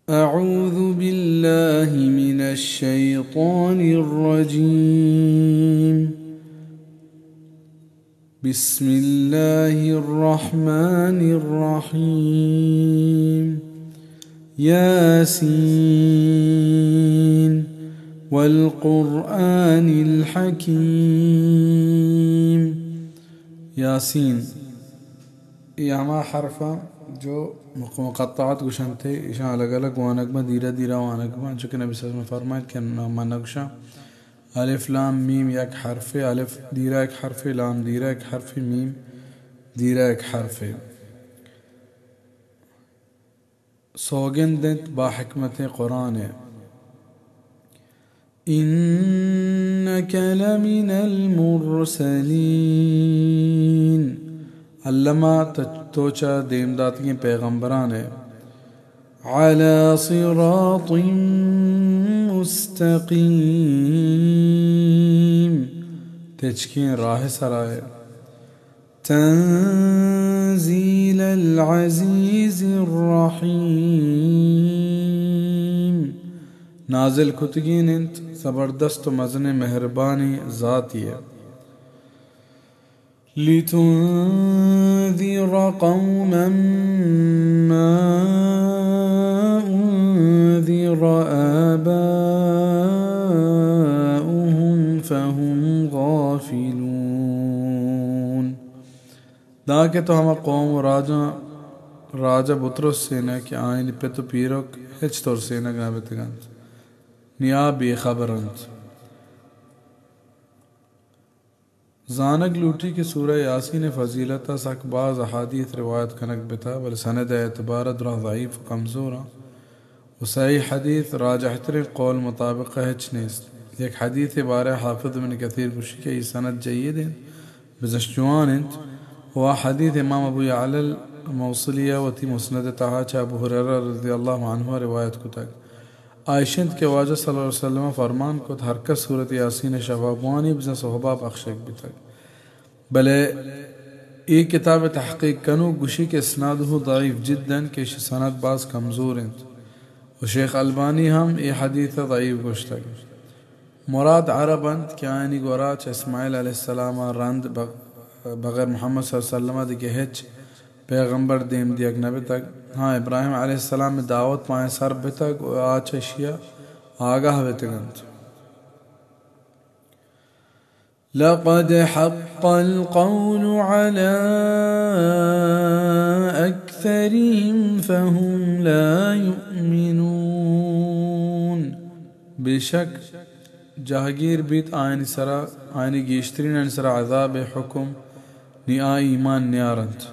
أعوذ بالله من الشيطان الرجيم. بسم الله الرحمن الرحيم. ياسين والقرآن الحكيم. ياسين. اے ہما حرف اَں جو مق-، مقطعات گوشنت، ایشاں الگ الگ وانگ باں، دیرہ دیرہ وانگ باں، چونکہ نبی صلی اللہ علیہ وسلم فرمائیت کہ نہ، من نگوشاں الف لام میم یک حرفے، الف دیرہ یک حرفے، لام دیرہ یک حرفے، میم دیرہ یک حرفے۔ سوگند اِنت با حکمتیں قرآن ءَ۔ إنك لمن المرسلين. الما ت-، تو چہ دیم داتگیں پیغمبران ئے۔ على صراط مستقيم. تچکیں راہ سرا ئے۔ تنزيل العزيز الرحيم. نازل کتگین اِنت زبردست و مزنیں مہربانیں ذاتے ئے۔ لتنذر قوما ما أنذر آباؤهم فهم غافلون. دانکہ تو ہما قوم و راجاں، راج ءَ بترسینئے کہ آیانی پت و پیرک ہچ ترسینگ نہ بیتگ اَنت، نی آ بے خبر اَنت۔ زانگ لوٹی کہ سورہ یاسین ءِ فضیلت ءَ سک باز احادیث روایت کنگ بوتہ، بلے سند ءِ اعتبار ءَ دراہ ضعیف و کمزور اَں۔ و صحیح حدیث راجح تریں قول مطابق ہچ نیست۔ یک حدیثے بارہ ءَ حافظ ابن کثیر گوشی کہ اے سند جید اِنت، بزاں جوان اِنت، و آ حدیث امام ابو یعلی الموصلی ءَ وتی مسند ءِ تہا چہ ابو ہریرہ رضی اللہ عنہ ءَ روایت کتگ۔ آ ایش اِنت کہ واجہ صلی اللہ علیہ وسلم ءَ فرمان کت، ہر کس سورت یاسین ءِ شپ ءَ بوانی، بزاں سہب ءَ بخشگ بیتگ۔ بلے اے کتاب ءِ تحقیق کنوک گوشی کہ اسنادہ ضعیف جداً، کہ ایشی سند باز کمزور اِنت و شیخ البانی ہم اے حدیث ءَ ضعیف گوشتگ۔ مراد عرب اَنت کہ آیانی گورا چہ اسماعیل علیہ السلام ءَ رند بغ-، بغیر محمد صلی اللہ علیہ وسلم ءَ دگہ ہچ پیغمبر دیم دیگ نہ بیتگ۔ ہاں، ابراہیم علیہ السلام ءِ دعوت پہ آیاں سر بیتگ و آ چہ ایشی ءَ آگاہ بیتگ اَنت۔ لقد حق القول على أكثرهم فهم لا يؤمنون۔ بے شک جہگیر بیت آیانی سرا، آیانی گیشترینانی سرا عذاب ءِ حکم، نی آ ایمان نیارنت۔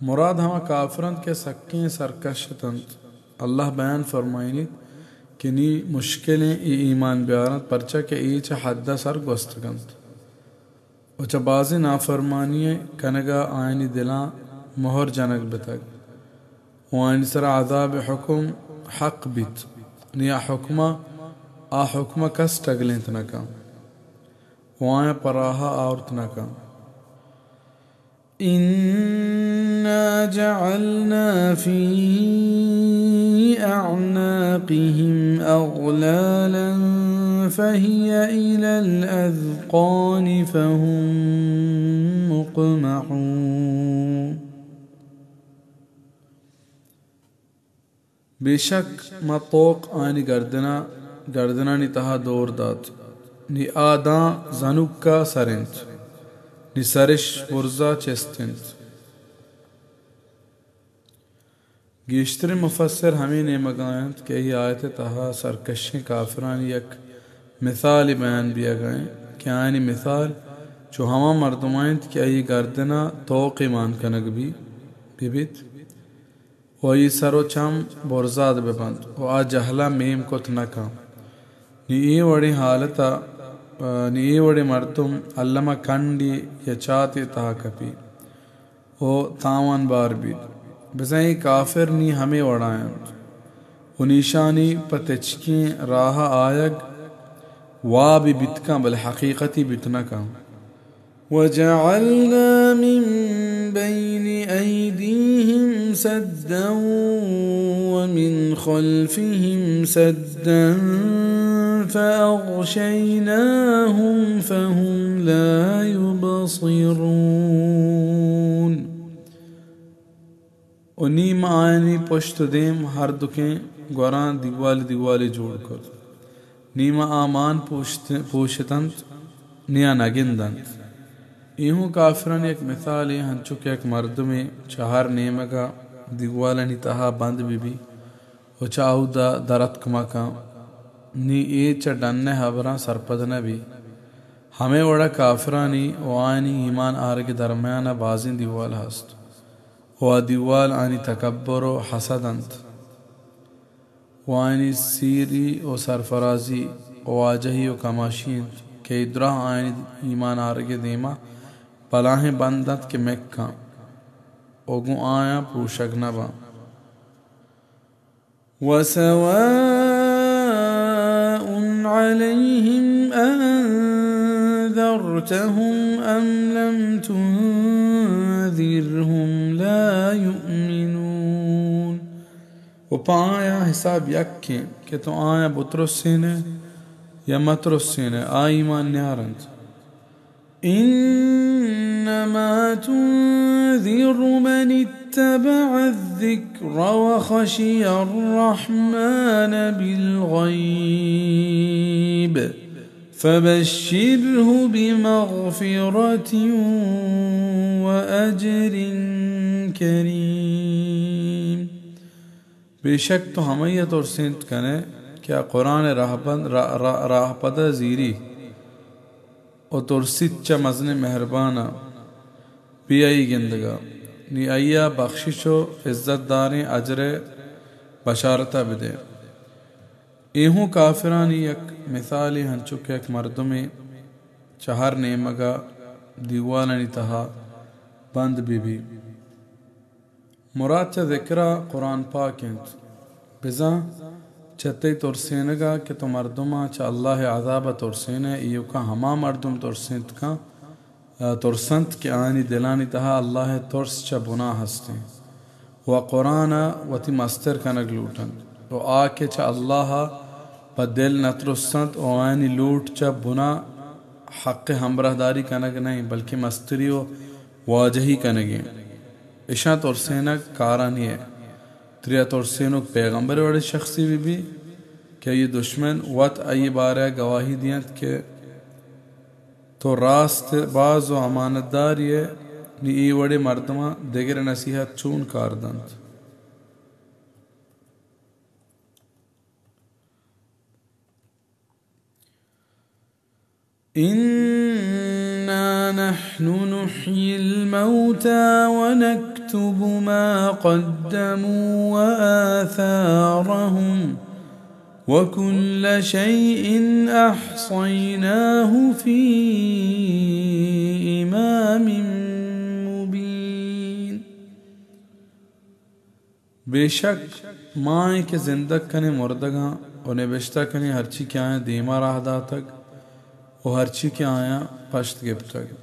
مراد ہما کافر اَنت کہ سکیں سرکش اَتنت۔ اللہ بیان فرمائینیت کہ نی مشکلیں اے ایمان بیارنت، پرچا کہ اے چہ حد ءَ سر گوستگ اَنت و چہ بازیں نافرمانی کنگ ءَ آیانی دلاں مہر جنگ بیتگ و آیانی سرا عذاب ءِ حکم حق بیت۔ نی آ حکم ءَ، آ حکم ءَ کس ٹگلینت نہ کنت و آیاں پہ راہ ءَ آورت نہ کنت۔ إنا جعلنا في أعناقهم أغلالا فهي إلى الأذقان فهم مقمحون۔ بے شک ما طوق آیانی گردنا، گردنانی تہا دور دات۔ نی آ داں زنوک ءَ سر اَنت، نی سرش برز ءَ چست اَنت۔ گیشتریں مفسر ہمے نیمگ ءَ اَنت کہ اے آیت ءِ تہا سرکشیں کافرانی یک مثالے بیان بیگ ءَ اِنت کہ آیانی مثال چو ہما مردماں اَنت کہ آئی گردن ءَ طوقے مان کنگ بی، بہ بیت۔ و آئی سر و چم برزاد بہ بنت و آ جہل ءَ میم کت نہ کنت۔ نی اے وڑیں حالت ءَ، نی اے وڑیں مردم الم ءَ کنڈے یا چاتے تہا کپی و تاوان بار بیت۔ بزاں اے کافر نی ہمے وڑا اَنت و نی ایشانی پہ تچکیں راہ ءَ آیگ وابے بیت کنت، بلے حقیقتے بیت نہ کنت۔ وجعلنا من بين أيديهم سدا ومن خلفهم سدا فأغشيناهم فهم لا يبصرون۔ و نی ما آیانی پشت و دیم ہر دکیں گوراں دیوال دیوالے جوڑ کت۔ نی ما آ مان پوشت، پوشتنت، نیا نگندنت۔ اے ہوں کافرانی یک مثالے، ہنچو کہ یک مردمے چہ ہر نیمگا دیوالانی تہا بند بہ بی و چہ اودا در اتک مکن، نی اے چہ ڈنء ہبراں سرپد نہ بی۔ ہمے وڑا کافرانی و آیانی ایمان آرگء درمیانا بازیں دیوال ہست و آ دیوال آیانی تکبر و حسد انت و آیانی سیری و سرفرازی و واجہی و کماشی انت کہ اے دراہ آیانی ایمان آرگء دیما بلاہیں بند انت کہ مکاں و گوں آیاں پروشگ نہ باں۔ وسواء عليهم أأنذرتهم أم لم تنذرهم لا يؤمنون۔ و پہ آیاں حساب یکیں کہ تو آیاں بترسینئے یا مترسینئے، آ ایمان نیارنت۔ إنما تنذر من اتبع الذكر وخشي الرحمن بالغيب فبشره بمغفرة وأجر كريم۔ بے شک تو ہمائی ء ترسینت کنئے کہ آ قرآن ء راہبند، را-، را-، راہپد ء زیری و ترسیت چہ مزنیں مہربان ء، بے آئی گندگ ء، نی آئی ء بخشش و عزت داریں اجر ء بشارت ء بدئے۔ اے ہوں کافرانی یک مثالے، ہنچو کہ یک مردمے چہ ہر نیمگ ء دیوالانی تہا بند بہ بی۔ مراد چہ ذکر ء قرآن پاک انت۔ بزاں چہ تئی ترسینگ ء کہ تو مردماں چہ اللہ ء عذاب ء ترسینئے، ایوکا ہما مردم ترسینت کن، ء ترسنت کہ آیانی دلانی تہا اللہ ء ترس چہ بنا ہستیں و قرآن ء وتی مستر کنگ لوٹنت و آ کہ چہ اللہ ء پہ دل نہ ترسنت و آیانی لوٹ چہ بنا حق ء ہمراہداری کنگ نہ انت، بلکیں مستری و واجہی کنگیں۔ اشاں ترسینگ کارانی ء۔ تریا ترسینوک پیغمبر وڑیں شخصے بہ بی کہ آئی دشمن وت آئی بارہ ء گواہی دینت کہ تو راست باز و امانتداری ء، نی اے وڑیں مردماں دگر نصیحت چون کار دنت؟ إنا نحن نحيي الموتى ونكتب ما قدموا وآثارهم وكل شيء أحصيناه في إمام مبين۔ بے شک ما ایں کہ زندگ کنیں مردگاں و نبشتہ کنیں ہرچی کہ آیاں دیما راہ داتگ و ہرچی کہ آیاں پشت گپتگ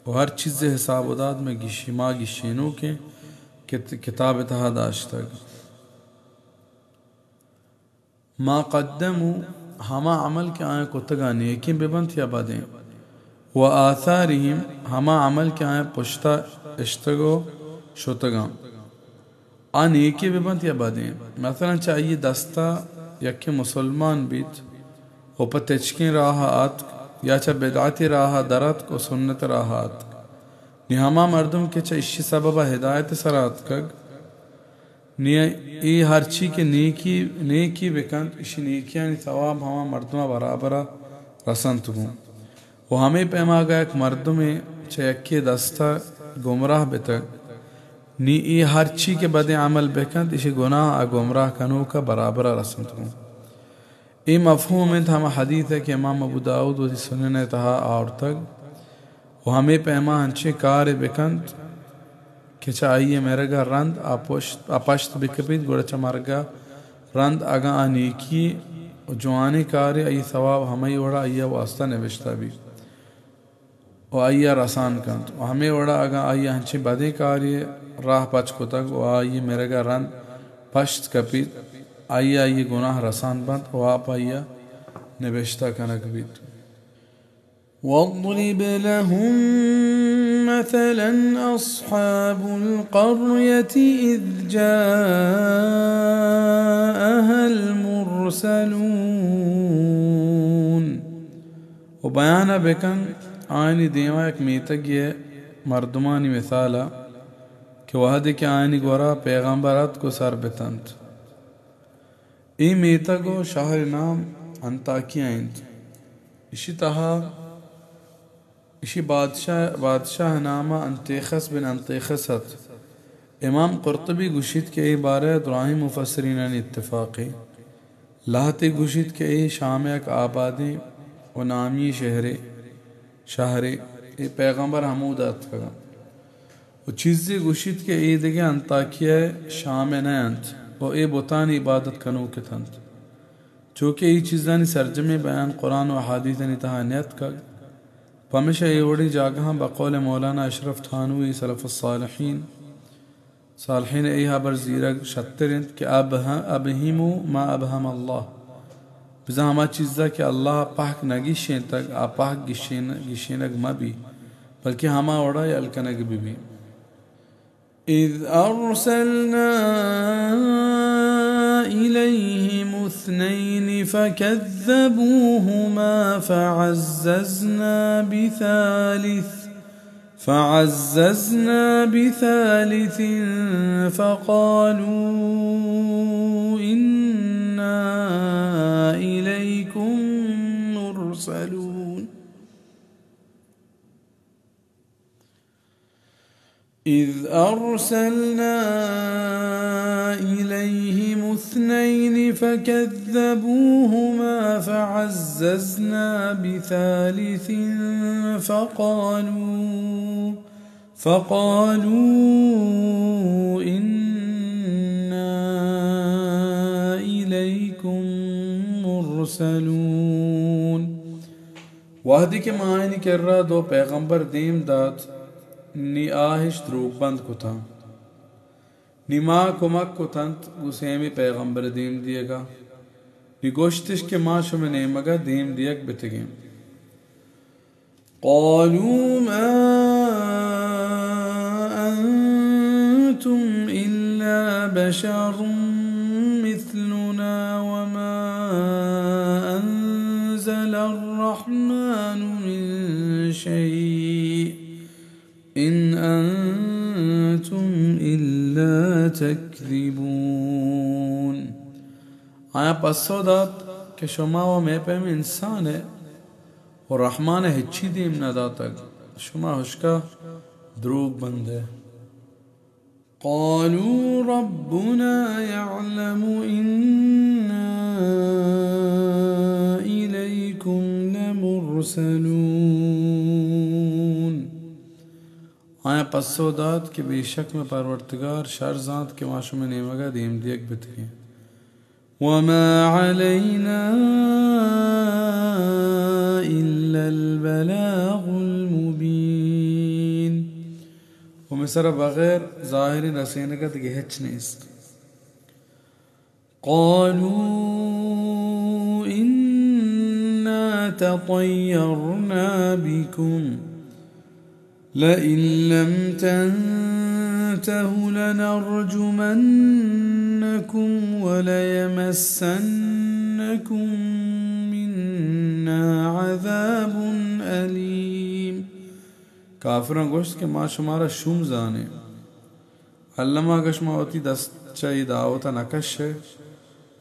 و ہر چیزے حساب و داد مئے گیشی، ما گیشینوکیں کت-، کتاب تہا داشتگ۔ ما قدموا، ہما عمل کہ آیاں کتگاں، نیکیں بہ بنت یا بدیں، و آثارهم، ہما عمل کہ آیاں پشتا اشتگ و شتگاں، آ نیکیں بہ بنت یا بدیں۔ مثلاً چہ آئی دستا یکے مسلمان بیت و پہ تچکیں راہ ء آتک یا چہ بدعتی راہ ء در آتک و سنت راہ ء آتک، نی ہما مردم کہ چہ اشی سبب ء ہدایت ء سرا آتکگ، نی اے ہرچی کہ نیکی، نیکی بکنت، اشی نیکیانی ثواب ہما مردم ء برابر ء رسنت گوں۔ و ہمے پیما اگاں یک مردمے چہ یکے دست ء گمراہ بتگ، نی اے ہرچی کہ بدیں عمل بکنت، اشی گناہ ء گمراہ کنوک ء برابر ء رسنت گوں۔ اے مفہوم انت ہما حدیث ء کہ امام ابو داؤد وتی سنن ء تہا آورتگ۔ و ہمے پیما انچیں کارے بکنت کہ چہ آئی ء مرگ ء رند آ پشت، آ پشت بکپیت، گڑا چہ مرگ ء رند اگاں آ نیکی و جوانیں کارے، آئی ثواب ہمائی وڑا آئی ء واسطہ نبشتہ بیت و آئی ء رسان کنت۔ و ہمے وڑا اگاں آئی ء انچیں بدیں کارے راہ پچ کتگ و آئی ء مرگ ء رند پشت کپیت، آئی ءَ آئی ءِ گناہ رسان بنت و آپ آئی ءَ نبشتہ کنگ بیت۔ واضرب لهم مثلا أصحاب القرية إذ جاءها المرسلون۔ و بیان ءَ بکن آیانی دیما یک میتگے ءِ مردمانی مثال ءَ کہ وہدے کہ آیانی گورا پیغمبر اتک و سر بتنت۔ اے میتگ و شہر نام انطاکیہ انت۔ اشی تہا اشی بادشاہ، بادشاہ نام انتیخس بن انتیخس ات۔ امام قرطبی گوشیت کہ اے بارہ دراہیں مفسرینانی اتفاقے۔ لہتے گوشیت کہ اے شام یک آبادیں و نامی شہرے، شہرے، اے پیغمبر ہمودا اتکگاں۔ و چیزے گوشیت کہ اے دگہ انطاکیہ ءِ شام ءَ نہ انت و اے بتانی عبادت کنوک اتنت۔ چوکہ اے چیزانی سرجمیں بیان قرآن و احادیثانی تہا نیتکگ، پمیشا اے وڑیں جاگہاں بقول مولانا اشرف تھانوی سلف الصالحین، صالحین ءِ اے ہبر زیرگ شتر انت کہ ابہ-، ابہموا ما ابہم اللہ، بزاں ہما چیزا کہ اللہ ءَ پہک نہ گیشینتگ، آ پہک گیشین-، گیشینگ مہ بی، بلکہ ہما وڑا یل کنگ بہ بی۔ إذ أرسلنا إليهم اثنين فكذبوهما فعززنا بثالث، فعززنا بثالث فقالوا إنا إليكم مرسلون۔ إذ أرسلنا إليهم اثنين فكذبوهما فعززنا بثالث فقالوا، فقالوا إنا إليكم مرسلون۔ وہدے کہ ما آیانی کرا دو پیغمبر دیم دات، نی آہش دروگ بند کتاں۔ نی ما کمک کتنت گوں سیمی پیغمبر دیم دیگا۔ نی گوشتش کہ ما شمے نیمگا دیم دیگ بتگیں۔ قالوا ما أنتم إلا بشر مثلنا وما أنزل الرحمن من شيء إن أنتم إلا تكذبون۔ آیاں پسو دات کہ شما و مئے پیم انسان ئے و رحمان ءَ ہچی دیم نہ داتگ، شما ہشکا دروگ بند ئے۔ قالوا ربنا يعلم إنا إليكم لمرسلون۔ آیاں پسو دات کہ بے شک مئے پرورتگار شر زانت کہ ما شمئے نیمگا دیم دیگ بتگیں۔ وما علينا إلا البلاغ المبين۔ و مئے سرا بغیر ظاہریں رسینگا دگہ ہچ نیست۔ قالوا إنا تطيرنا بكم لئن لم تنتهوا لنرجمنكم وليمسنكم منا عذاب أليم۔ کافراں گوشت کہ ما شمارا شوم زانیں۔ الما اگہ شما وتی دست چہ اے دعوت ءَ نہ کش ئے،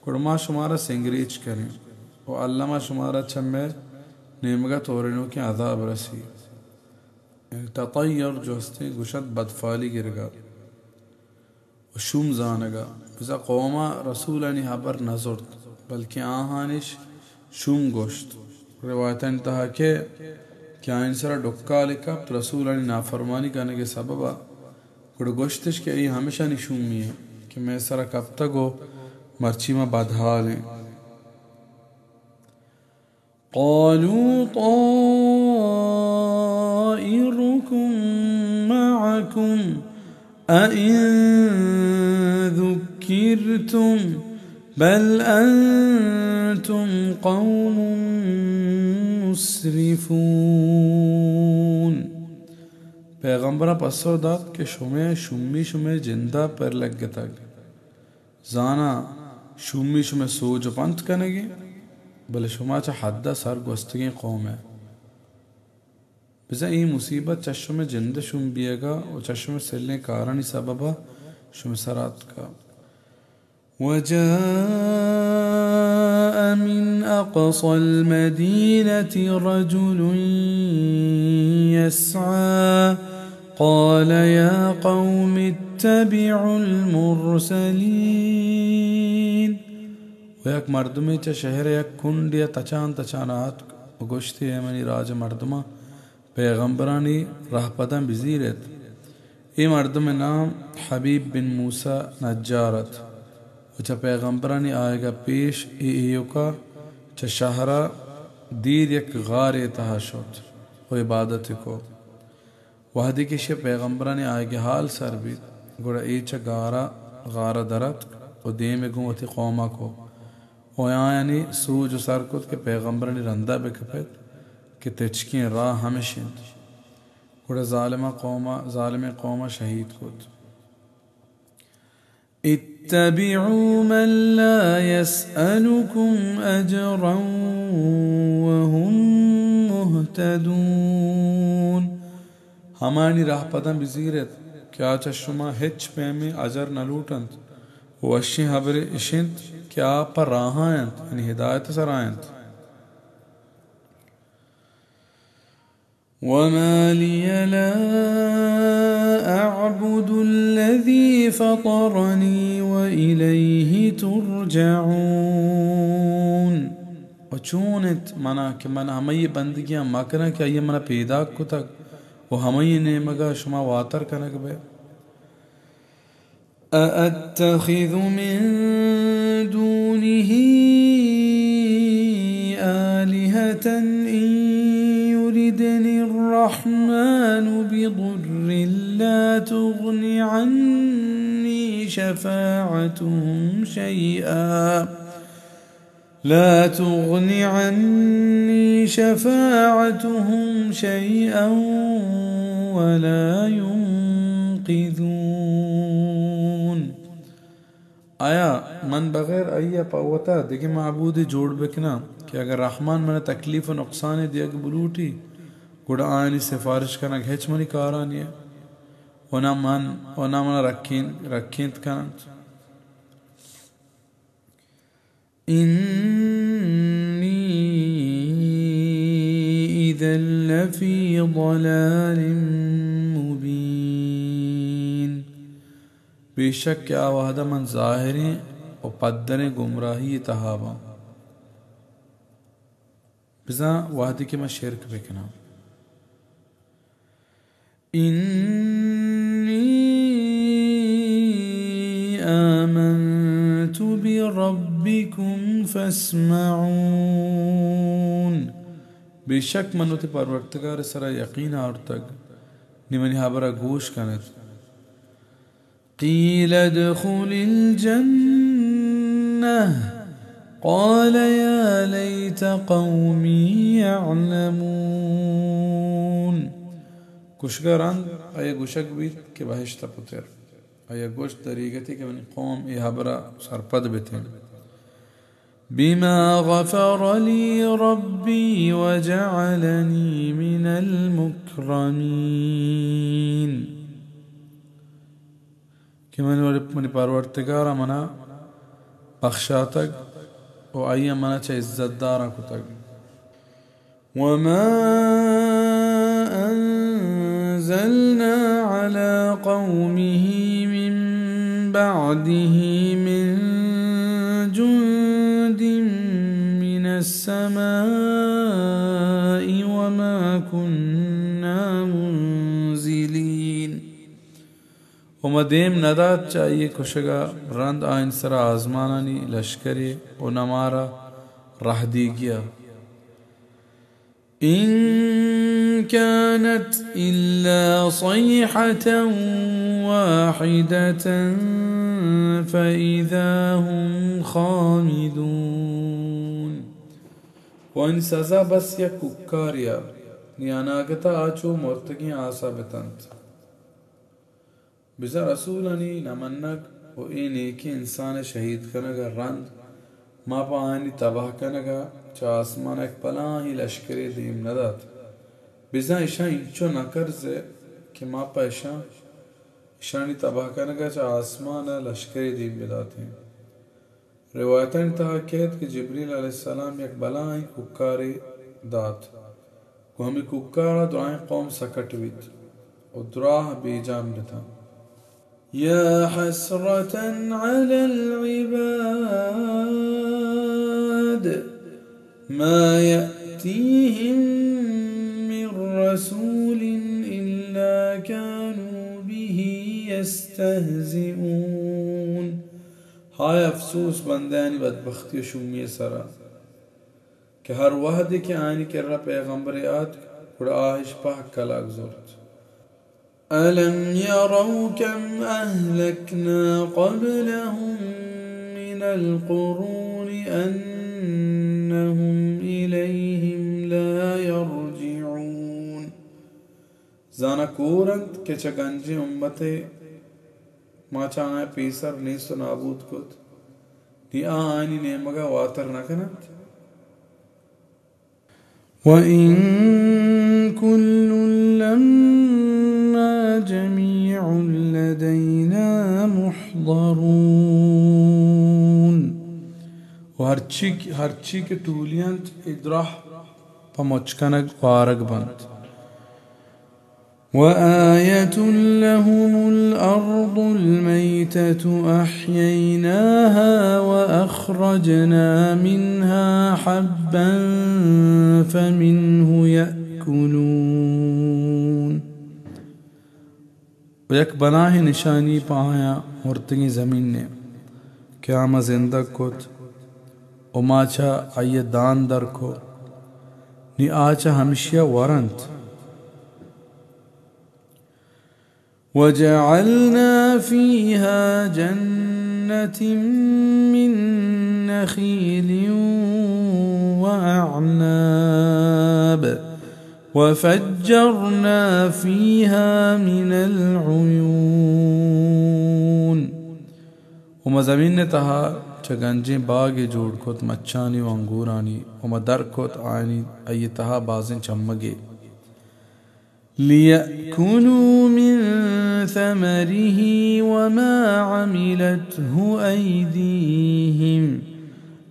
گڑا ما شمارا سنگریچ کنیں و الما شمارا چہ مئے نیمگا تورینوکیں عذاب رسی۔ یعنی تطیر جو ہستیں گوشت بدفالی گرگا و شوم زانگا۔ بزاں قوما رسولانی ہبر نہ زرت، بلکیں آہانش شوم گوشت۔ روایتانی تہا کہ، کہ آیانی سرا ڈکالے کپت، رسولانی نافرمانی کنگے سببا، گڑا گوشتش کہ اے ہمشانی شومی ایں کہ مئے سرا کپتگ و مرچی ما بدحال ایں۔ قالوا طائركم معكم أئن ذكرتم بل أنتم قوم مسرفون۔ پیغمبر ءَ پسو دات کہ شمئے شومی شمئے جند ءَ پر لگتگ۔ زاناں شومی شمئے سوج ءُ پنت کنگ ءَ، بلے شما چہ حد ءَ سر گوستگیں قوم ئے۔ بزاں اے مصیبت چہ شمئے جند ءِ شوم بیگ ءَ ءُ چہ شمئے سلیں کارانی سبب ءَ شمئے سر ءَ اتکگ۔ وجاء من أقصى المدينة رجل يسعى قال يا قوم اتبعوا المرسلين۔ ءُ یک مردمے چہ شہر ءِ یک کنڈے ءَ تچان تچان آتک ءُ گوشتی، اے منی راج ءِ مردماں، پیغمبرانی رہپداں بزیر ات۔ اے مردم ءِ نام حبیب بن موسی نجار ات ءُ چہ پیغمبرانی آیگ ءَ پیش اے ایوک ءَ چہ شہر ءَ دیر یک غارے ءِ تہا شت ءُ عبادت ءَ کت۔ وہدے کہ ایشی ءَ پیغمبرانی آیگ ءِ حال سر بیت، گڑا اے چہ گار ءَ، غار ءَ در اتک ءُ دیم ءَ گوں وتی قوم ءَ کت ءُ آیانی سوج ءُ سر کت کہ پیغمبرانی رند ءَ بہ کپیت کہ تچکیں راہ ہمیش انت۔ گڑا ظالماں قوم ءَ، ظالمیں قوم ءَ شہید کت۔ اتبعوا من لا يسألكم أجرا وهم مهتدون۔ ہمایانی راہپداں بزیر ات کہ آ چہ شما ہچ پیمیں اجر نہ لوٹ انت ءُ وشیں ہبرے اش انت کہ آ پہ راہ ءَ انت، یعنی ہدایت ءِ سر ءَ انت۔ وما لي لا أعبد الذي فطرني وإليه ترجعون۔ ءُ چون انت منا کہ من ہمائی بندگیاں مکناں کہ آئی ءَ منا پیداک کتگ ءُ ہمائی نیمگ ءَ شما واتر کنگ بئے؟ أأتخذ من دونه آلهة إن يردن الرحمن بضر لا تغن عني شفاعتهم شيئا لا تغن عني شفاعتهم شيئا ولا ينقذون۔ آیا من بغیر آئی ءَ پہ وتا دگہ معبودے جوڑ بکناں کہ اگر رحمان من ءَ تکلیف ءُ نقصانے دیگ بلوٹی، گڑا آیانی سفارش کنگ ہچ منی کارانی ءَ ءُ نہ من ءُ نہ من ءَ رکین، رکینت کننت۔ إني إذا لفي ضلال مبين۔ بے شک کہ آ وہد ءَ من ظاہریں ءُ پدریں گمراہی ءِ تہا باں۔ بزاں وہدے کہ من شرک بکناں۔ إني آمنت بربكم فاسمعون۔ بے شک من وتی پرورتگار ءِ سرا یقین آورتگ، نی منی ہبر ءَ گوش کن ات۔ قيل ادخل الجنة قال يا ليت قومي يعلمون۔ گوشگ ءَ رند آئی ءَ گوشگ بیت کہ بہشت ءَ پتر۔ آئی ءَ گوشت، دریگتی کہ منی قوم اے ہبر ءَ سرپد بتیں۔ بما غفر لي ربي وجعلني من المكرمين۔ کہ من، منی پرورتگار ءَ منا بخشاتگ ءُ آئی ءَ منا چہ عزت داراں کتگ۔ وما أنزلنا على قومه من بعده من جند من السماء وما كنا منزلين۔ ءُ ما دیم ندات چہ آئی ءِ کشگ ءَ رند آیانی سرا آزمانانی لشکرے ءُ نہ مارا رہدیگی ءَ۔ إن كانت إلا صيحة واحدة فإذا هم خامدون۔ و آنی سزا بس یک کوکارے ءَ، نی اناگت ءَ آ چو مرتگیں آس ءَ بتنت۔ بزاں رسولانی نہ منگ و اے نیکیں انسان ءِ شہید کنگ ءَ رند ما پہ آیانی تباہ کنگ ءَ چہ آسمان ءَ یک بلاہیں لشکرے دیم نہ دات۔ بزاں اشاں اینچو نہ کرز کہ ما پہ اشاں، اشانی تباہ کنگ ءَ چہ آسمان ءَ لشکرے دیم بداتیں۔ روایتانی تہا کیت کہ جبریل علیہ السلام یک بلاہیں کوکارے دات، گوں ہمے کوکار ءَ درائیں قوم سکٹ بیت و دراہ بے جان بتاں۔ يا حسرة على العباد ما يأتيهم من رسول إلا كانوا به يستهزئون۔ ہائے افسوس بندیانی بدبختی و شومی ءِ سرا کہ ہر وہدے کہ آیانی کرا پیغمبرے آتک، گڑا آ اش پہ ہکلاک زرت۔ ألم يروا كم أهلكنا قبلهم من القرون أنهم إليهم لا يرجعون۔ زاناں کور انت کہ چہ گنجیں امتے ما چہ آیاں پیسر نیست و نابود کت، نی آ آیانی نیمگا واتر نہ کننت۔ وإن كل لما جميع لدينا محضرون۔ و ہرچی، ہرچی کہ ٹولی انت، اے دراہ پہ مچ کنگ و آرگ بنت۔ وآية لهم الأرض الميتة أحييناها وأخرجنا منها حبا فمنه يأكلون۔ و یک بلاہیں نشانی پہ آیاں مرتگیں زمینے کہ آ ما زندگ کت و ما چہ آئی ءَ دان در کت، نی آ چہ ہمشی ءَ ور انت۔ وجعلنا فيها جنات من نخيل وأعناب وفجرنا فيها من العيون۔ و ما زمین ءِ تہا چہ گنجیں باگے جوڑ کت، مچانی و انگورانی، و ما در کت آیانی، آئی ءِ تہا بازیں چمگے۔ ليأكلوا من ثمره وما عملته أيديهم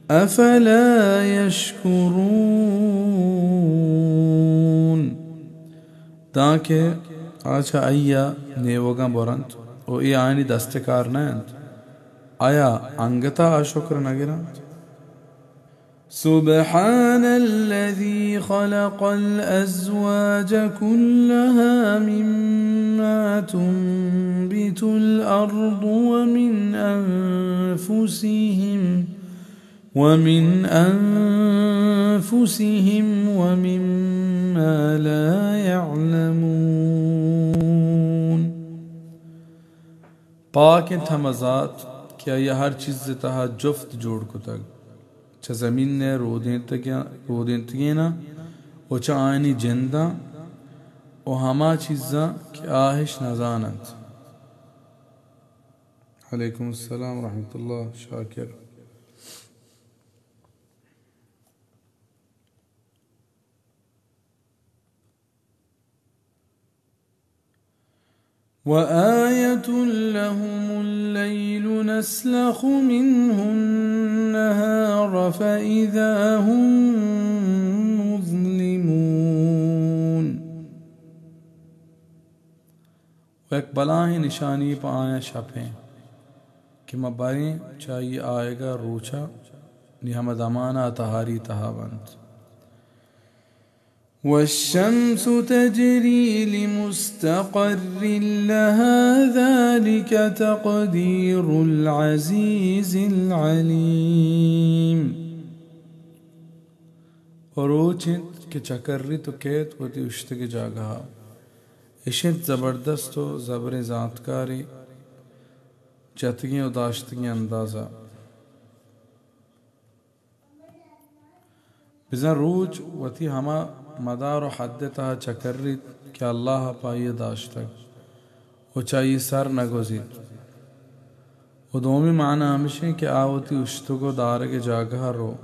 أفلا يشكرون۔ دانکہ آ چہ آئی ءَ نیوگاں برنت و اے آیانی دست ءِ کار نہ انت، آیا انگت ءَ آ شکر نہ گرنت؟ سبحان الذي خلق الأزواج كلها مما تنبت الأرض ومن أنفسهم ومن أنفسهم ومما لا يعلمون۔ پاک انت ہما ذات کہ آئی ءَ ہر چیز ءِ تہا جفت جوڑ کتگ، چہ زمین ءِ رودینتگاں، رودینتگیناں و چہ آیانی جنداں و ہما چیزاں کہ آ اش نہ زان انت۔ علیکم السلام ورحمۃ اللہ شاکر۔ وآية لهم الليل نسلخ منه النهار فإذا هم مظلمون۔ و یک بلاہیں نشانی پہ آیاں شپ انت کہ ما بریں چہ آئی آیگ ءَ روچ ءَ، نی ہما دمان ءَ تہاری تہا بنت۔ والشمس تجري لمستقر لها ذلك تقدير العزيز العليم۔ و روچ انت کہ چکریت و کیت وتی اوشتگیں جاگہ ءَ۔ اش انت زبردست و زبریں زانتکارے، جتگیں و داشتگیں اندازہ۔ بزاں روچ وتی ہما مدار و حد ءِ تہا چکریت کہ اللہ ءَ پہ آئی ءَ داشتگ و چہ آئی ءَ سر نہ گوزیت۔ و دومی معنی ہمیش انت کہ آ وتی اوشتگ و دارگ ءِ جاگہ ءَ رو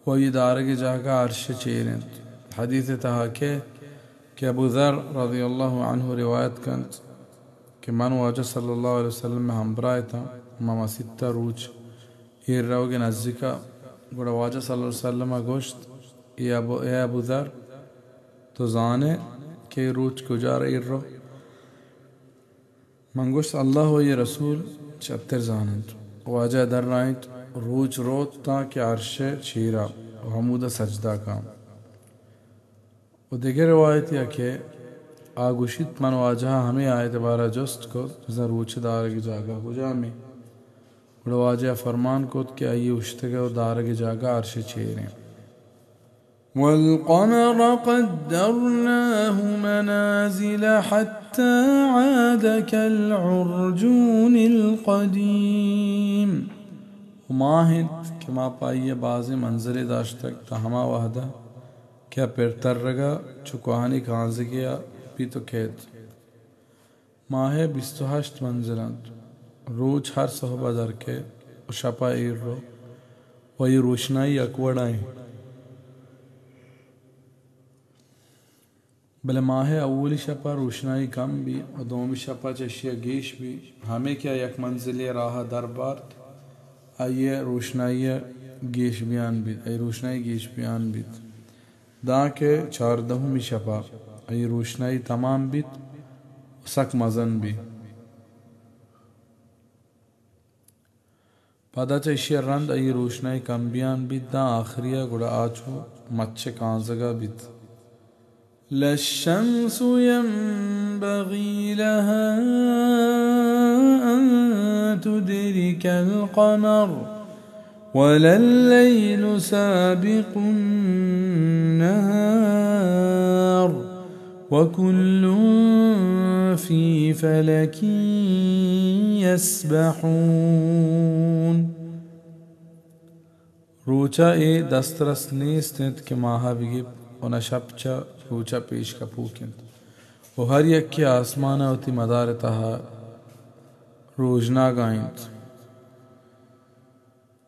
و آئی ءِ دارگ ءِ جاگہ عرش ءِ چیر انت۔ حدیث ءِ تہا کہ، کہ ابو ذر رضی اللہ عنہ روایت کنت کہ من واجہ صلی اللہ علیہ وسلم ءِ ہمبراہ اتاں، ما مسیت ءَ روچ ایر روگ ءِ نزیک ءَ، گڑا واجہ صلی اللہ علیہ وسلم ءَ گوشت، اے ابو، اے ابو ذر، تو زان ئے کہ روچ کجا ایر رو؟ من گوشت، اللہ و آئی ءِ رسول شرتر زان انت۔ واجہ درائینت، روچ روت تاں کہ عرش ءِ چیر ءَ و ہمود ءَ سجدہ کاں۔ و دگہ روایتے ءَ کہ آ گوشیت، من واجہ ءَ ہمے آیت ءِ بارہ ءَ جست کت، بزاں روچ ءِ دارگ ءِ جاگہ کجام انت؟ گڑا واجہ ءَ فرمان کت کہ آئی ءِ اوشتگ ءُ دارگ ءِ جاگہ عرش ءِ چیر انت۔ والقمر قدرناه منازل حتى عاد كالعرجون القديم۔ و ماہ انت کہ ما پہ آئی ءَ بازیں منزلے داشتگ، تاں ہما وہد ءَ کہ آ پر ترگ ءَ چو کوہنیں کانزگے ءَ بیت و کیت۔ ماہ ءِ بیست و ہشت منزل انت۔ روچ ہر سہب ءَ در کئیت و شپ ءَ ایر رو و آئی ءِ روشنائی یک وڑ ءَ انت۔ بلے ماہ ءِ اولی شپ ءَ روشنائی کم بیت و دومی شپ ءَ چہ اشی ءَ گیش بیت، ہمے کہ آ یک منزلے ءِ راہ ءَ در بارت، آئی ءِ روشنائی ءَ گیش بیان بیت، آئی ءِ روشنائی گیش بیان بیت۔ دانکہ چاردہمی شپ ءَ آئی ءِ روشنائی تمام بیت و سک مزن بیت۔ پدا چہ ایشی ءَ رند آئی ءِ روشنائی کم بیان بیت داں آخری ءَ گڑا آ چو مچ ءِ کانزگ ءَ بیت۔ لا الشمس ينبغي لها أن تدرك القمر ولا الليل سابق النهار وكل في فلك يسبحون۔ روچ ءَ اے دسترس نیست انت کہ ماہ ءَ بگیپت و نہ شپ چہ روچ ءَ پیش کپوک انت و ہر یکے آسمان ءَ وتی مدار ءِ تہا روژناگ ءَ انت۔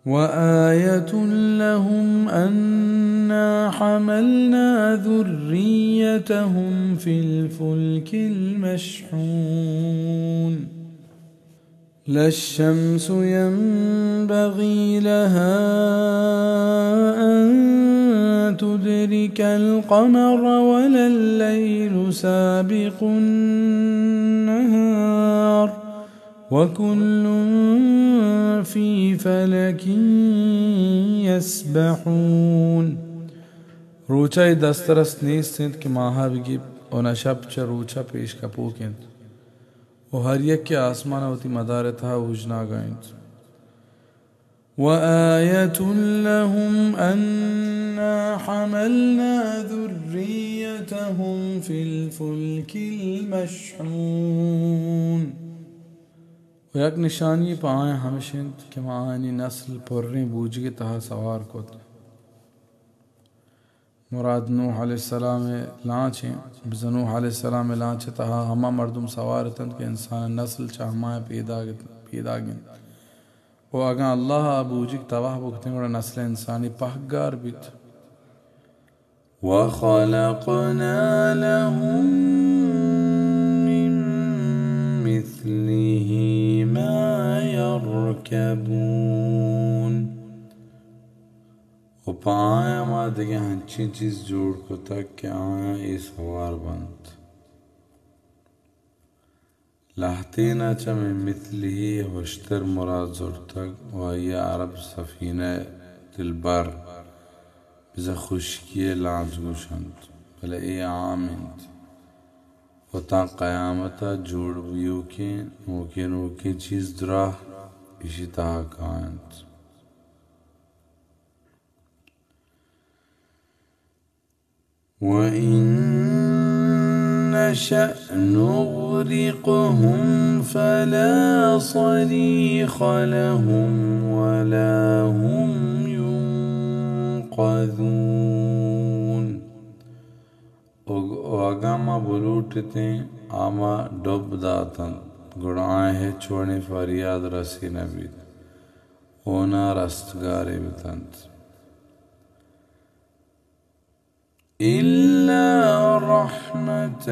وآية لهم أنا حملنا ذريتهم في الفلك المشحون۔ لا الشمس ينبغي لها أن تدرك القمر ولا الليل سابق النهار وكل في فلك يسبحون۔ روچ ءَ اے دسترس نیست انت کہ ماہ ءَ بگیپت و نہ شپ چہ روچ ءَ پیش کپوک انت و ہر یکے آسمان ءَ وتی مدار ءِ تہا اوژناگ ءَ انت۔ وآية لهم أنا حملنا ذريتهم في الفلك المشحون۔ و یک نشانی پہ آیاں ہمش انت کہ ما آیانی نسل پریں بوجگ ءِ تہا سوار کت۔ مراد نوح علیہ السلام ءِ لانچ انت۔ بزاں نوح علیہ السلام ءِ لانچ ءِ تہا ہما مردم سوار اتنت کہ انسان ءِ نسل چہ ہمایاں پیداگ ات، پیداگ انت۔ و اگاں اللہ ءَ آ بوجگ تباہ بکتیں، گڑا نسل انسانی پہک گار بیت۔ وخلقنا لهم من مثله ما يركبون۔ و پہ آیاں ما دگہ انچیں چیز جوڑ کتگ کہ آیاں اے سوار بنت۔ لہتین ءَ چہ من مثله ہشتر مراد زرتگ و آئی ءَ عرب سفینہ دلبر، بزاں خشکی ءِ لانچ گوش انت، بلے اے عام انت و تاں قیامت ءَ جوڑ بیوکیں نوکیں نوکیں چیز دراہ ایشی تہا کاینت۔ وإن نشأ نغرقهم فلا صريخ لهم ولا هم ينقذون۔ و، و اگاں ما بلوٹتیں، آ ما ڈب داتنت، گڑا آیاں ہچ وڑیں فریاد رسی نہ بیت، و نہ رستگارے بتنت۔ إلا رحمة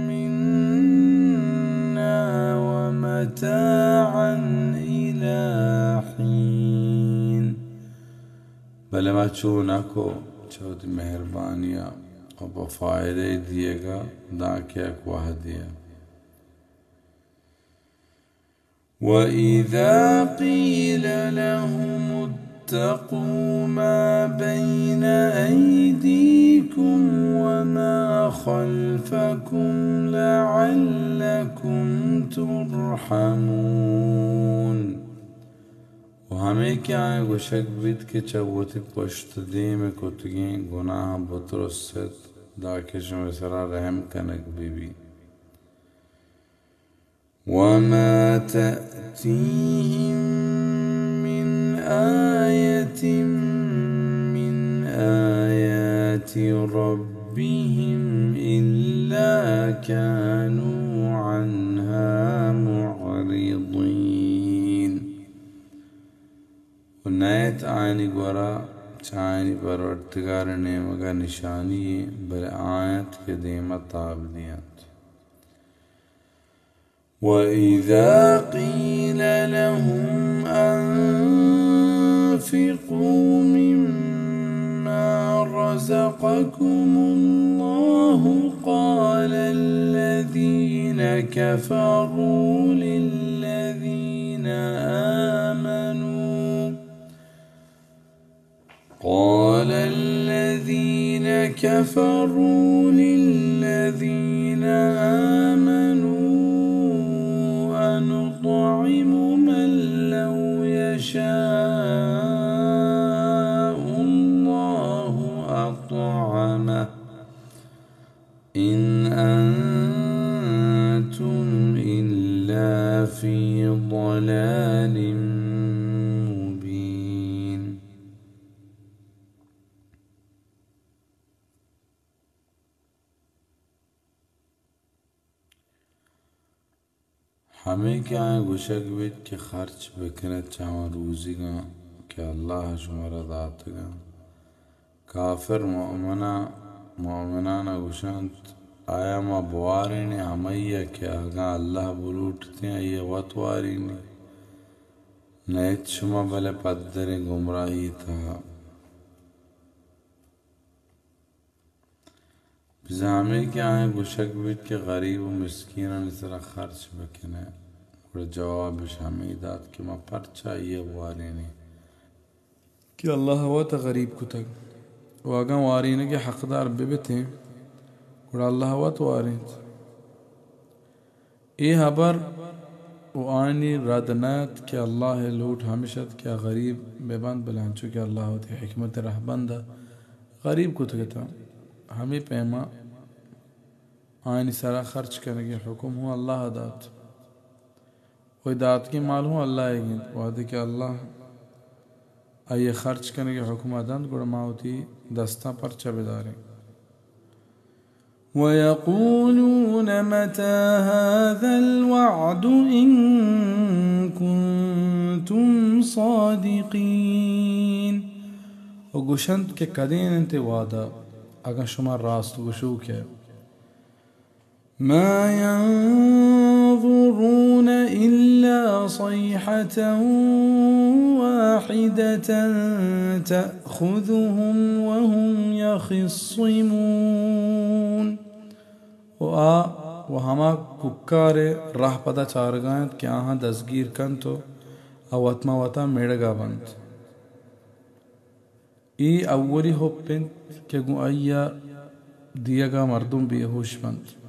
منا ومتاعا إلى حين۔ بلے ما چو نہ کو، چہ وتی مہربانی ءَ و پہ فائدہ دیگ ءَ دانکہ یک وہدے ءَ۔ وإذا قيل لهم اتقوا ما بين أيديكم وما خلفكم لعلكم ترحمون۔ و ہمے کہ آیاں گوشگ بیت کہ چہ وتی پشت دیم ءَ کتگیں گناہاں بترس ات، دانکہ شمئے سرا رحم کنگ بہ بیت۔ وما تأتيهم من آية من آيات ربهم إلا كانوا عنها معرضين۔ و نئیت آیانی گورا چہ آیانی پروردگار ءِ نیمگ ءَ نشانی یے، بلے آ انت کہ دیم ءَ تاب دینت۔ وإذا قيل لهم أنفقوا مما رزقكم الله قال الذين كفروا للذين آمنوا قال الذين كفروا للذين آمنوا أنطعم من لو يشاء الله أطعمه إن أنتم إلا في ضلال مبين۔ ہمے کہ آیاں گوشگ بیت کہ خرچ بکن ات چہ آ روزیگاں کہ اللہ ءَ شمارا داتگاں۔ کافر مومناں، مومنان ءَ گوشنت، آیا ما بوارینیں ہمائی ءَ کہ اگاں اللہ بلوٹتیں آئی ءَ وت وارینی؟ نئیت شما بلے پدریں گمراہی تہا۔ بزاں ہمے کہ آیاں گوشگ بیت کہ غریب و مسکینانی سرا خرچ بکن ئے، گڑا جواب اش ہمے دات کہ ما پرچا آئی ءَ بوارینیں؟ کہ اللہ ءَ وت غریب کتگ، و اگاں وارینگ ءِ حقدار بہ بتیں، گڑا اللہ ءَ وت وارینت۔ اے ہبر و آیانی رد نہ ات کہ اللہ ءِ لوٹ ہمش ات کہ آ غریب بہ بنت، بلے انچو کہ اللہ وتی حکمت ءِ رہبند ءَ غریب کتگ اتاں، ہمے پیما آیانی سرا خرچ کنگ ءِ حکم ہوں اللہ ءَ دات۔ و اے داتگیں مال ہوں اللہ ئیگ انت۔ وہدے کہ اللہ آئی ءَ خرچ کنگ ءِ حکم ءَ دنت، گڑا ما وتی دستاں پرچا بداریں؟ ويقولون متى هذا الوعد إن كنتم صادقين۔ و گوشنت کہ کدین انت اے وعدہ، اگاں شما راست گوشوک ئے۔ ما ينظرون إلا صيحة واحدة تأخذهم وهم يخصمون۔ و آ و ہما کوکار ءِ راہ پدا چارگا انت کہ آہاں دزگیر کنت و آ وت ماں وتا مڑگا بنت۔ اے اولی ہپ انت کہ گوں آئی ءَ دیگ ءَ مردم بے ہوش بنت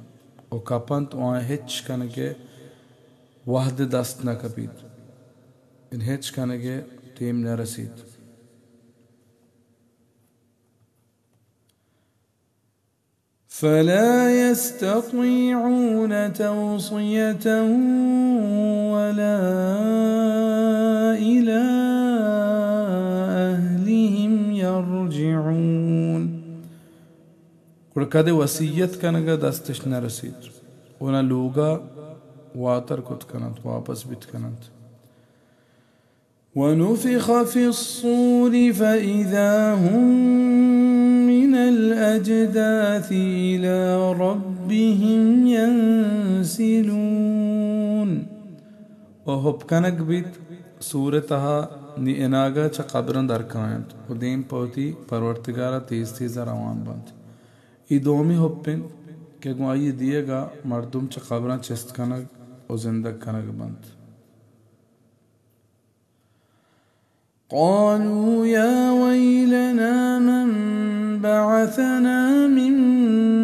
و کپنت و آیاں ہچ کنگ ءِ وہد دست نہ کپیت، یعنی ہچ کنگ ءِ ٹیم نہ رسیت۔ فلا يستطيعون توصية ولا إلى أهلهم يرجعون. گڑا کدے وصیت کنگ ءَ دستش نہ رسیت، و نہ لوگ ءَ واتر کت کن اَنت، واپس بیت کن اَنت۔ ونفخ في الصور فإذا هم من الأجداث إلى ربهم ينسلون. و ہپ کنگ بیت سور ءِ تہا، نی اناگہ چہ قبراں در کاینت و دیم پہ وتی پرورتگار ءَ تیز تیز ءَ روان بنت۔ اے دومی ہپ اِنت کہ گوں آئی ءِ دیگ ءَ مردم چہ قبراں چست کنگ و زندگ کنگ بنت۔ قالوا يا ويلنا من بعثنا من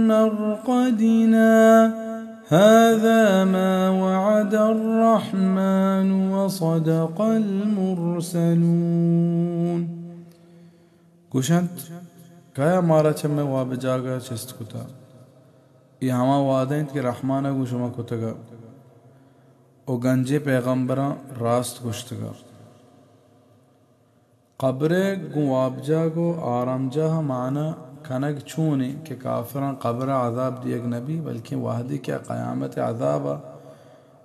مرقدنا هذا ما وعد الرحمن وصدق المرسلون. گوشنت، کیا مارا چہ مئے واب جاگہ چست کتا؟ اے ہما وعدہ اِنت کہ رحمان ءَ گوں شما کتگ ءَ و گنجیں پیغمبراں راست گوشتگ ءَ۔ قبر ءِ گوں وابجاہ ءُ آرامجاہ ءِ معنی کنگ چون اِنت کہ کافراں قبر ءَ عذاب دیگ نہ بیت، بلکیں وہدے کہ آ قیامت ءِ عذاب ءَ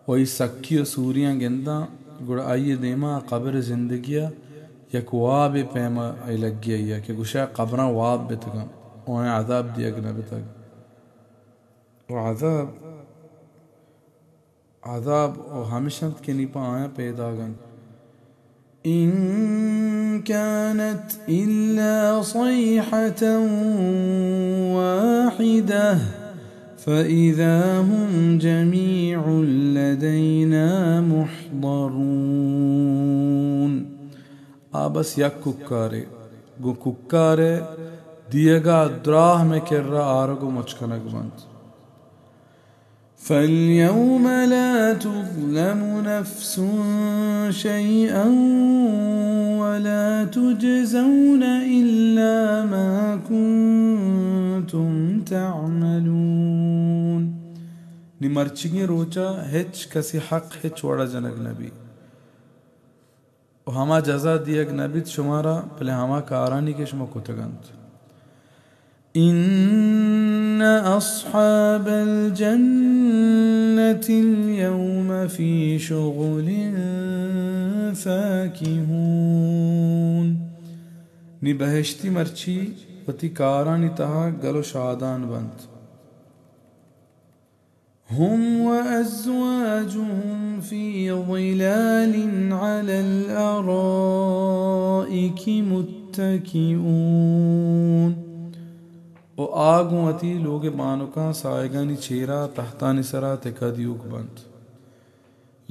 و آئی سکی ءُ سوریاں گنداں، گڑا آئی ءِ دیما آ قبر ءِ زندگی ءَ یک وابے پیم ءَ لگی آئی ءَ کہ گوشئے قبراں واب بتگ اَنت ءُ آیاں عذاب دیگ نہ بتگ۔ ءُ عذاب عذاب ءُ ہمش اَنت کہ نی پہ آیاں پیداگ اَنت۔ إن كانت إلا صيحة واحدة فإذا هم جميع لدينا محضرون۔ آ بس یک کوکارے، گوں کوکار ءِ دیگ ءَ دراہ مئے کرا آرگ ءُ مچ کنگ بنت۔ فاليوم لا تظلم نفس شيئا ولا تجزون إلا ما كنتم تعملون۔ نی مرچیگیں روچ ءَ ہچ کسی حق ہچ وڑ ءَ جنگ نہ بیت۔ ءُ ہما جزا دیگ نہ بیت شمارا، بلے ہما کارانی کہ شما کتگ اَنت۔ إن أصحاب الجنة اليوم في شغل فاكهون۔ نی بہشتی مرچی وتی کارانی تہا گل ءُ شادان بنت۔ هم وأزواجهم في ظلال على الأرائك متكئون۔ ءُ آ گوں وتی لوگ ءِ بانکاں ساہگانی چیرا تہتانی سرا تکہ دیوک بنت۔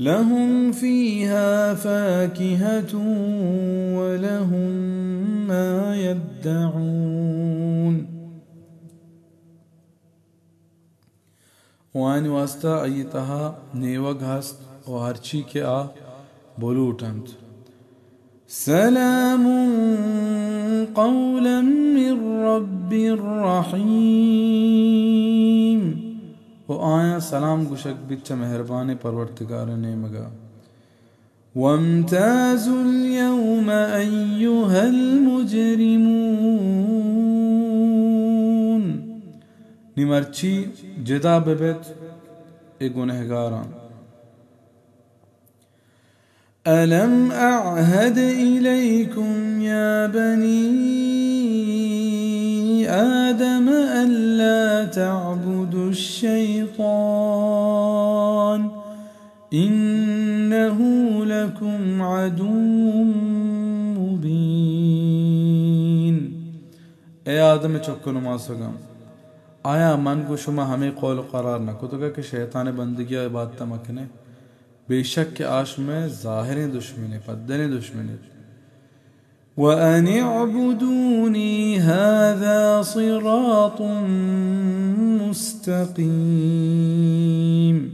لهم فيها فاكهة ولهم ما يدعون۔ ءُ آیانی واستا آئی ءِ تہا نیوگ ہست ءُ ہرچی کہ آ بلوٹ اَنت۔ سلام قولا من رب رحيم۔ ءُ آیاں سلام گوشگ بیت چہ مہربانیں پرورتگار ءِ نیمگ ءَ۔ وامتازوا اليوم أيها المجرمون۔ نی مرچی جدا ببیت اے گنہگاراں۔ ألم أعهد إليكم يا بني آدم ألا تعبدوا الشيطان إنه لكم عدو مبين۔ اے آدم ءِ چک ءُ نماسگاں، آیا من گوں شما ہمے قول ءُ قرار نہ کتگ کہ شیطان ءِ بندگی ءُ عبادت ءَ مکن ئے؟ بے شک کہ آ شمئے ظاہریں دشمنے، پدلیں دشمنے۔ وأن اعبدوني هذا صراط مستقيم۔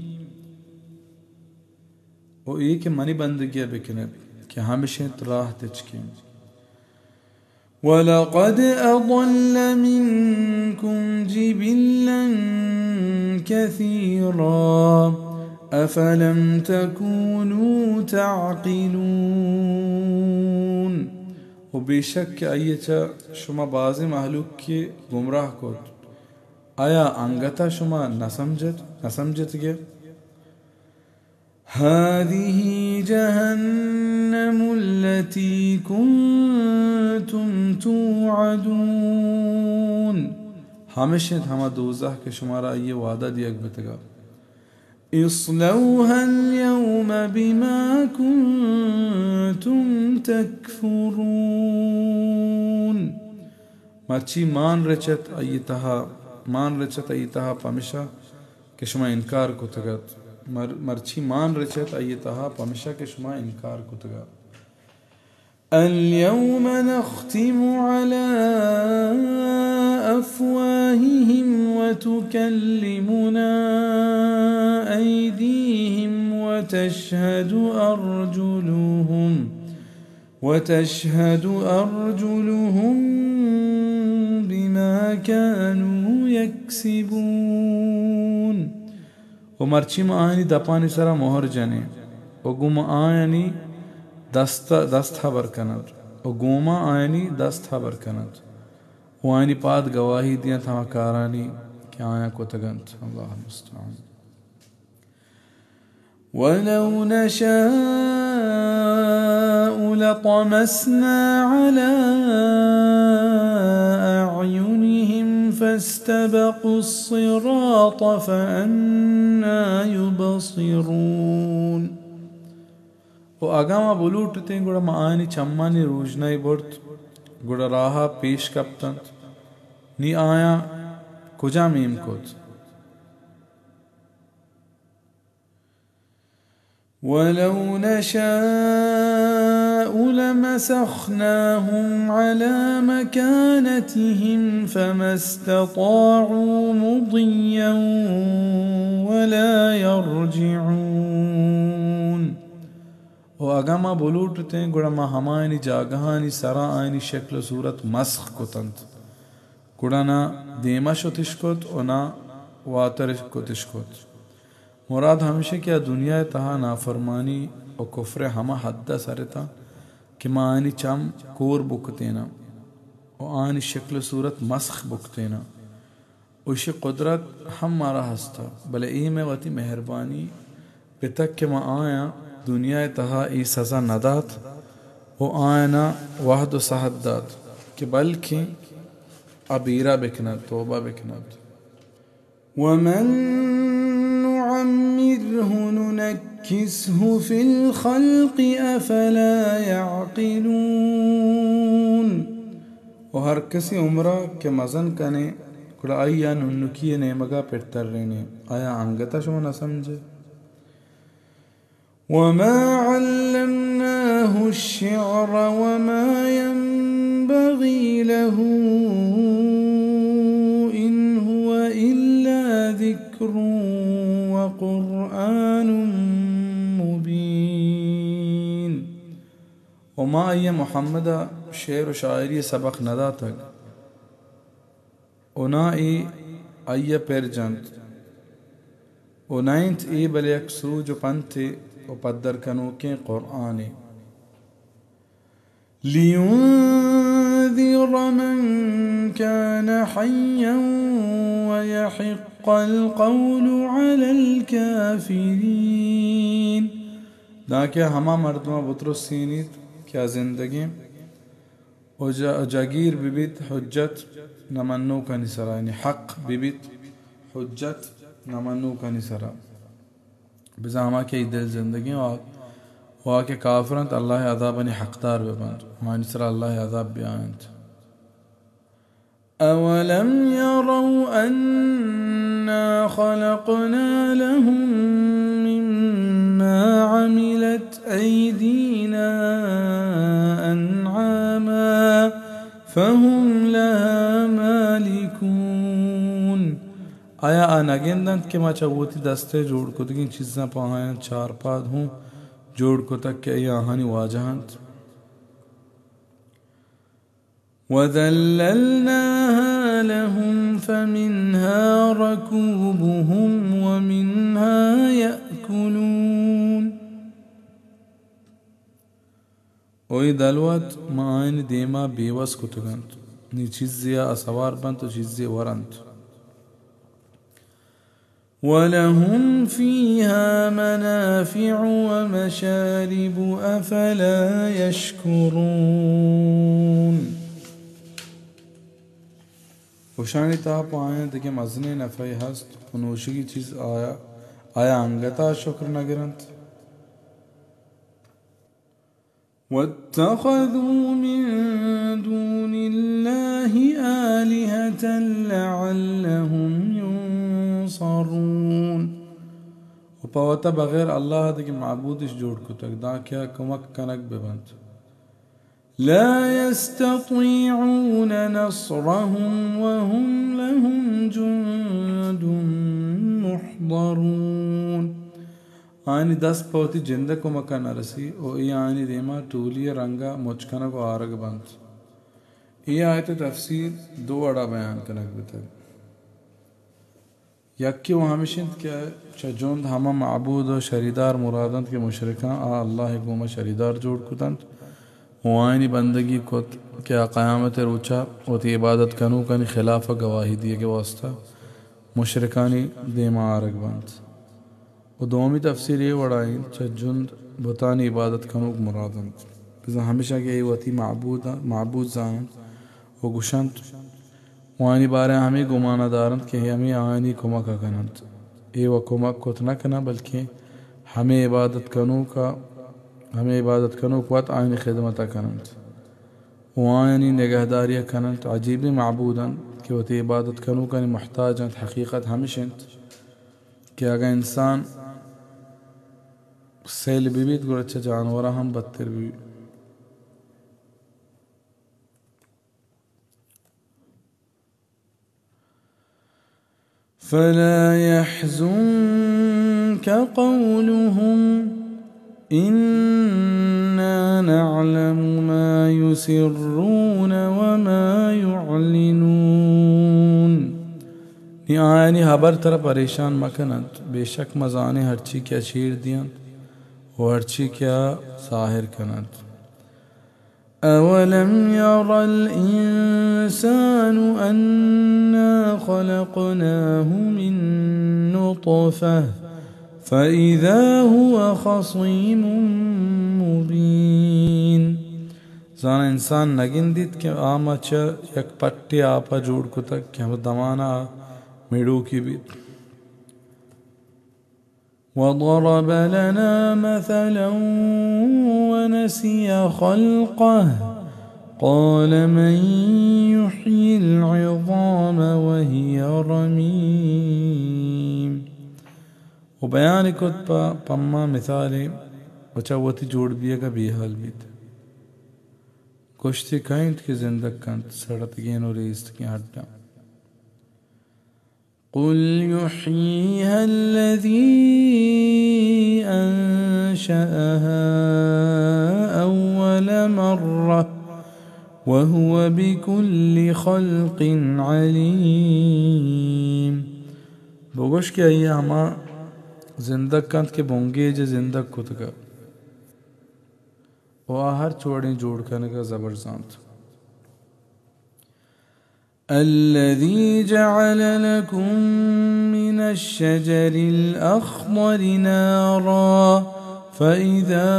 ءُ اے کہ منی بندگی ءَ بکن ات کہ ہمش اِنت راہ تچکیں۔ ولقد أضل منكم جبلا كثيرا أفلم تكونوا تعقلون. و بیشک کہ آئی ءَ چہ شما بازیں مہلوکے گمراہ کت، آیا انگت ءَ شما نہ سمجھت، نہ سمجھتگ ئے؟ هذه جهنم التي كنتم توعدون. ہمیش اِنت ہما دوزہ کہ شمارا آئی ءِ وعدہ دیگ بوتگ اَت. اصلوها اليوم بما كنتم تكفرون. مرچی مان رچت آئی ءِ تہا، مان رچت آئی ءِ تہا پمشا کہ شما انکار کتگ اَت. مر-، مرچی مان رچت آئی ءِ تہا پمشا کہ شما انکار کتگ اَت. اليوم نختم على أفواههم وتكلمنا أيديهم وتشهد أرجلهم وتشهد أرجلهم بما كانوا يكسبون. و مرچی ما آیانی دپانی سرا مہر جنیں و گوں ما آیانی دست، دست ہبر کننت و گوں ما آیانی دست ہبر کننت و آیانی پاد گواہی دینت ہما کارانی کہ آیاں کتگ اَنت. اللہ المستعان. ولو نشاء لطمسنا على أعينهم فاستبقوا الصراط فأنى يبصرون. و اگاں ما بلوٹتیں گڑا ما آیانی چمانی روژنائی برت، گڑا راہ ءَ پیش کپتنت، نی آیاں کجام ایم کت؟ ولو نشاء لمسخناهم على مكانتهم فما استطاعوا مضيا ولا يرجعون. و اگاں ما بلوٹتیں گڑا ما ہمایانی جاگہانی سرا آیانی شکل و صورت مسخ کتنت، گڑا نہ دیما شتش کت و نہ واتر کتش کت. مراد ہمیش اِنت کہ آ دنیا ءِ تہا نافرمانی و کفر ءِ ہما حد ءَ سر اتاں کہ ما آیانی چم کور بکتیناں و آیانی شکل و صورت مسخ بکتیناں. و ایشی قدرت ہم مارا ہست اَت، بلے اے مئے وتی مہربانی بوتگ کہ ما آیاں دنیا ءِ تہا اے سزا نہ دات و آیانا وہد و سہت دات کہ بلکیں آ بیرا بکنت، توبہ بکنت. ومن نعمره ننكسه في الخلق أفلا يعقلون. و ہر کسی عمرا کہ مزن کنیں، گڑا آئی ءَ ننکی ءِ نیمگا پر ترینیں، آیا انگتا شما نہ سمجھے؟ وما علمناه الشعر وما ينبغي له إن هو إلا ذكر وقرآن مبين. و ما آئی ءَ محمد ءَ شعر و شاعری ءِ سبق نہ داتگ و نہ اے آئی ءَ پر جنت و نہ اِنت اے بلے یک سوج و پنتے و پدر کنوکیں قرآنے. لينذر من كان حيا ويحق القول على الكافرين. دانکہ ہما مردماں بترسینیت کہ آ زندگیں و ج-، جاگیر بہ بیت حجت نہ منوکانی سرا، یعنی حق بہ بیت حجت نہ منوکانی سرا. بزاں ہما کہ آئی دل زندگیں و آ، و آ کہ کافر اَنت، اللہ ءِ عذابانی حقدار بہ بنت، آیانی سرا اللہ ءِ عذاب بیاینت. أولم يروا أنا خلقنا لهم مما عملت أيدينا أنعاما فهم لها مالكون. آیا آ نہ گند اَنت کہ ما چہ وتی دست ءَ جوڑ کتگیں چیزاں پہ آیاں چارپاد ہوں جوڑ کتگ کہ اے آہانی واجہ اَنت؟ وذللناها لهم فمنها ركوبهم ومنها يأكلون. و اے دلوت ما آیانی دیما بیوس کتگ انت، نی چیزے ء سوار بنت و چیزے ورنت. ولهم فيها منافع ومشارب أفلا يشكرون. و اشانی تہا پہ آیاں دگہ مزنیں نفعے ہست و نوشگی چیز آیا، آیا انگتا شکر نگرنت؟ واتخذوا من دون الله آلهة لعلهم ينصرون. و پہ وتا بغیر اللہ ء دگہ معبودش جوڑ کتگ، داں کہ آ کمک کنگ بہ بنت. لا يستطيعون نصرهم وهم لهم جند محضرون. آیانی دست پہ وتی جند ء کمک ء نہ رسی و اے آیانی دیما ٹولی ء رنگ ء مچ کنگ و آرگ بنت. اے آیت ء تفسیر دو وڑا بیان کنگ بوتگ. یکے و ہمش انت کہ چہ جند ہما معبود و شریدار مراد انت کہ مشرکاں آ اللہ ء گوما شریدار جوڑ کتنت و آیانی بندگی کت کہ آ قیامت ء روچا وتی عبادت کنوکانی خلاف ء گواہی دیگ ء واسطہ مشرکانی دیما آرگ بنت. و دومی تفسیر اے وڑا انت، چہ جند بتانی عبادت کنوک مراد انت، بزاں ہمیشاں کہ اے وتی معبود، معبود زاننت و گوشنت و آیانی بارہ ہمے گمان ء دارنت کہ ہمے آیانی کمک ء کننت. اے و کمک کت نہ کناں، بلکیں ہمے عبادت کنوک ء، ہمے عبادت کنوک وت آیانی خدمت ء کننت و آیانی نگہداری ء کننت. عجیبیں معبود انت کہ وتی عبادت کنوکانی محتاج انت. حقیقت ہمش انت کہ اگاں انسان سیل بہ بیت، گڑا چہ جانوراں ہم بدتر بہ بیت. فلا يحزنك قولهم إنا نعلم ما يسرون وما يعلنون. نی آیانی ہبر ترا پریشان مکننت، بے شک ما زانیں ہرچی کہ چیر دینت و ہرچی کہ ظاہر کننت. أولم ير الإنسان أنا خلقناه من نطفة فإذا هو خصيم مبين. زاناں انسان نہ گندیت کہ آ ما چہ یک پٹے آپ ء جوڑ کتگ کہ ہمے دمان ء میڑوکے بیت. وضرب لنا مثلا ونسي خلقه قال من يحيي العظام وهي رميم. و بیان کت پہ، پما مثالے و چہ وتی جوڑ بیگ ء بے حال بیت. گوشتی کئے انت کہ زندگ کنت سڑتگیں و ریستگیں ہڈاں. قل يحييها الذي أنشأها أول مرة وهو بكل خلق عليم. بگوش کہ آئی ء ہما زندگ کنت کہ بنگیج ء زندگ کتگ ء و آ ہرچ وڑیں جوڑ کنگ ء زبر زانت. الذي جعل لكم من الشجر الأخضر نارا فإذا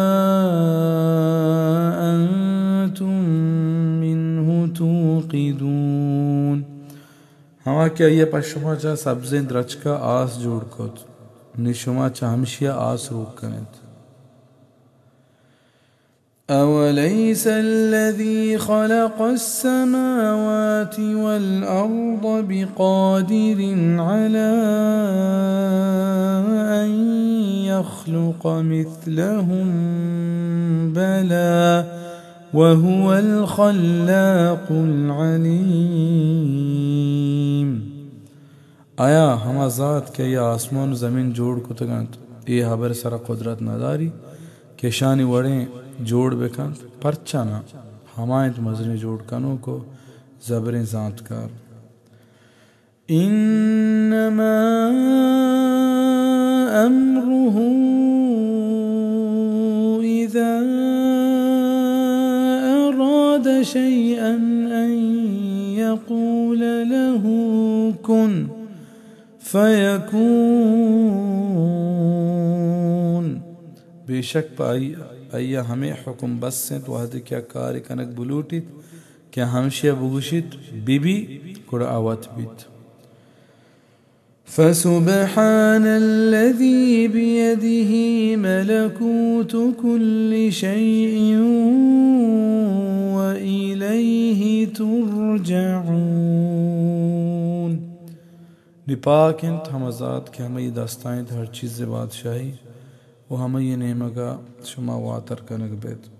أنتم منه توقدون. ہما کہ آئی ء پہ شما چہ سبزیں درچک ء آس جوڑ کت، نی شما چہ ہمشی ء آس روک کن ات. أوليس الذي خلق السماوات والأرض بقادر على أن يخلق مثلهم؟ بلى وهو الخلاق العليم. آیا ہما ذات کہ آئی ء آسمان و زمین جوڑ کتگ انت، اے ہبر ء سرا قدرت نہ داری کہ اشانی وڑیں جوڑ بہ کنت؟ پرچا نہ؟ ہما انت مزنیں جوڑ کنوک و زبریں زانتکار۔ إنما أمره إذا أراد شيئا أن يقول له كن فيكون۔ بے شک پہ آئی، آئی ءَ ہمے حکم بس انت، وہدے کہ آ کارے کنگ بلوٹیت، کہ ہمشی ءَ بگوشیت، بہ بی، گڑا آ وت بیت۔ فسبحان الذي بيده ملكوت كل شيء وإليه ترجعون۔ نی پاک انت ہما ذات کہ ہمئی دستا انت ہر چیز ءِ بادشاہی و ہمئی نیمگا شما واتر کنگ بیت۔